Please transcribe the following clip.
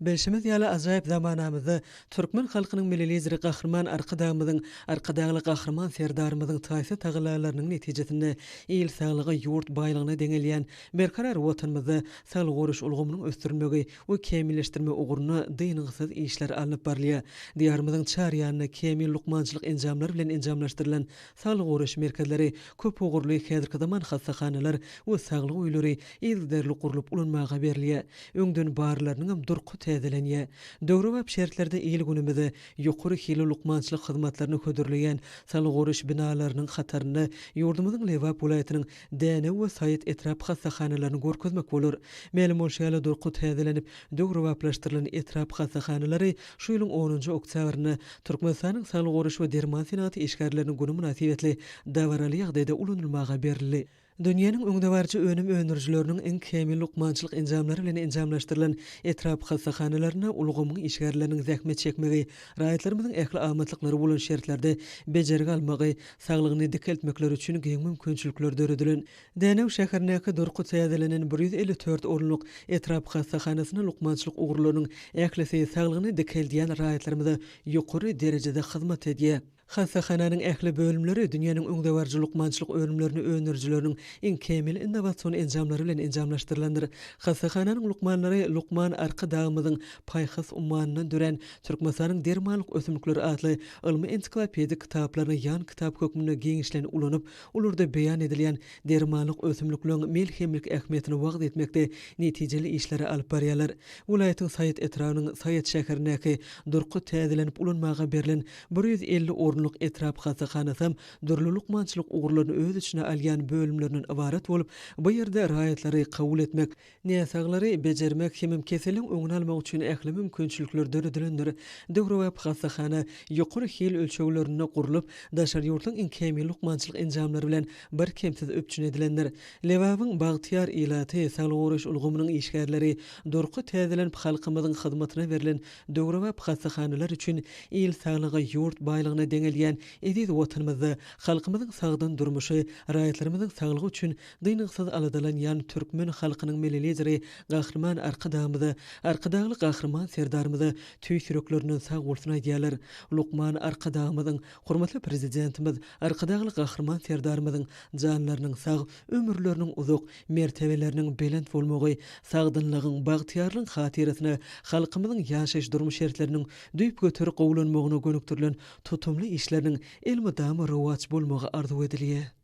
Bilşimiz ýaly, ajaýyp zamanamyzda türkmen halkynyň Milli Lideri Gahryman Arkadagymyzyň, Arkadagly Gahryman Serdarymyzyň taýsyz tagallalarynyň netijesinde il saglygy ýurt baýlygyna deňelýän berkarar Watanymyzda saglygy goraýyş ulgamynyň ösdürilmegi we kämilleşdirme ugrunda dyngysyz işler alnyp barylýar. Diýarymyzyň çar ýanynda kämil lukmançylyk enjamlary bilen enjamlaşdyrylan saglygy goraýyş merkezleri, köp ugurly häzirki zaman hassahanalar we saglyk öýleri yzygiderli gurlup ulanmaga berilýär. Öňden barlarynyňam durky täzelenýär. Döwrebap şertlerde il-günümize ýokary hilli lukmançylyk hyzmatlaryny hödürleýän saglygy goraýyş binalarynyň hatarynda ýurdumyzyň Lebap welaýatynyň Dänew we Saýat etrap hassahanalaryny görkezmek bolar. Mälim bolşy ýaly, durky täzelenip, döwrebaplaşdyrylan etrap hassahanalary şu ýylyň onunjy oktýabrynda Türkmenistanyň Saglygy goraýyş we derman senagaty işgärleriniň güni mynasybetli dabaraly ýagdaýda ulanylmaga berildi. Dünýäniň öňdebaryjy önüm öndürijileriniň iň kämil lukmançylyk enjamlary bilen enjamlaşdyrylan etrap hassahanalarynda ulgamyň işgärleriniň zähmet çekmegi, raýatlarymyzyň ähli amatlyklary bolan şertlerde bejergi almagy, saglygyny dikeltmekleri üçin giň mümkinçilikler döredilen. Dänew şäherindäki durky täzelenen 154 orunlyk etrap hassahanasynda lukmançylyk ugurlarynyň ählisi saglygyny dikeldýän raýatlarymyza ýokary derejede hyzmat edýär. Hassahananyň ähli bölümleri dünýäniň öňdebaryjy lukmançylyk önümlerini öndürijileriniň iň kämil innowasion enjamlary bilen enjamlaşdyrylandyr. Hassahananyň lukmanlary lukman Arkadagymyzyň paýhas ummanyndan dörän Türkmenistanyň dermanlyk ösümlikleri atly ylmy-ensiklopedik kitaplaryny ýan kitap hökmünde giňişleýin ulanyp, olarda beýan edilýän dermanlyk ösümlikleriň melhemlik ähmiýetini wagyz etmekde netijeli işleri alyp barýarlar. Welaýatyň Saýat etrabynyň Saýat şäherindäki durky täzelenip ulanmaga berlen 150 orunlyk etrap hassahanasam dürli lukmançylyk ugurlaryny öz içine alýan bölümlerinden ybarat bolup, bu ýerde raýatlary kabul etmek, näsaglary bejermek hemem keseliň öňüni almak üçin ähli mümkinçilikler döredilendir. Döwrebap hassahana ýokary hil ölçeglerinde gurlup, daşary ýurtlaryň iň kämil lukmançylyk enjamlary bilen birkemsiz üpjün edilendir. Lebabyň bagtyýar ilaty, saglygy goraýyş ulgamynyň işgärleri durky täzelenip halkymyzyň hyzmatyna berlen Döwrebap hassahanalar üçin il saglygy ýurt baýlygyna deňelýän eziz Watanymyzda halkymyzyň sagdyn durmuşy, raýatlarymyzyň saglygy üçin dyngysyz aladalanýan türkmen halkynyň Milli Lideri Gahryman Arkadagymyza, Arkadagly Gahryman Serdarymyza tüýs ýüreklerinden sag bolsun aýdýarlar. Lukman Arkadagymyzyň, hormatly Prezidentimiz Arkadagly Gahryman Serdarymyzyň janlarynyň sag, ömürleriniň uzak, mertebeleriniň belent bolmagy, sagdynlygyň, bagtyýarlygyň hatyrasyna halkymyzyň ýaşaýyş-durmuş şertleriniň düýpgöter gowulanmagyna gönükdirilen tutumly işleriniň elmydama rowaç bolmagy arzuw edilýär.